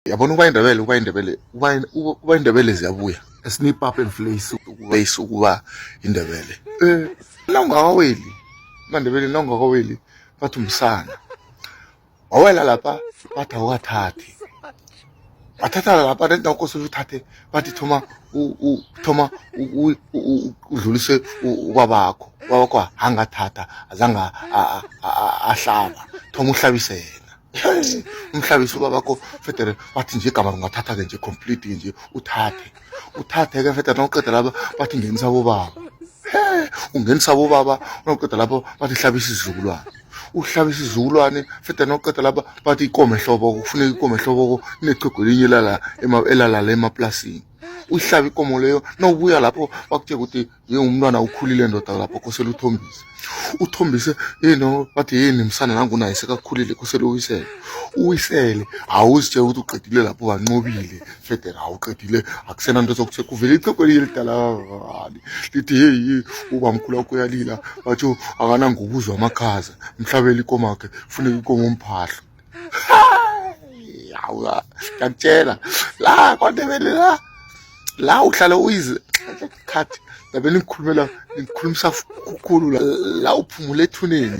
Yabona ukuba indebele, ukuba indebele, ukuba indebele ziyabuya. Snip up and place place ukuba indebele. Nawungakaweli amaNdebele, nawungakaweli bathi umsana. Wawela lapha bathi awukathathi. Wathatha lapha nento nakosela uthathe, bathi thoma thoma udlulise ubabakho. Ubabakho angathatha azange ahlaba, thoma uhlabise yena. Umhlabise ubabakho federe, bathi nje igama ungathatha-ke nje complete nje, uthathe uthathe-ke federe. Nawuqeda lapha bathi ngenisa bobaba. He, ungenisa bobaba, nawuqeda lapho bathi hlabisa isizukulwane, uhlabisa isizukulwane federe. Nawuqeda lapha bathi ikomo ehloboko, kufuneka ikomo ehloboko inechego elinye elalala emaplasini, uyihlabe ikomo leyo. Nawubuya lapho bakutshela ukuthi ye umntwana ukhulile ndoda, lapho kosele uthombise, uthombise. Yini bathi yini msana nangunaye sekakhulile, kosele uwisele, uwisele. Awuzitshela ukuthi uqedile lapho, banqobile federa, awuqedile, akusenanto sokuthi kuvele ichego elinye elidala lithi heyi, ubamkhulu wakho uyalila, batsho akanangubuzwa amakhaza, mhlabele ikomakhe, funeka ikomo umphahlo. Hawu, ngiyakutshela la kwaNdebele la la uhlala uyize khathi ndabe ngikhulumela, ngikhulumisa kukhulu la, la uphumule ethuneni.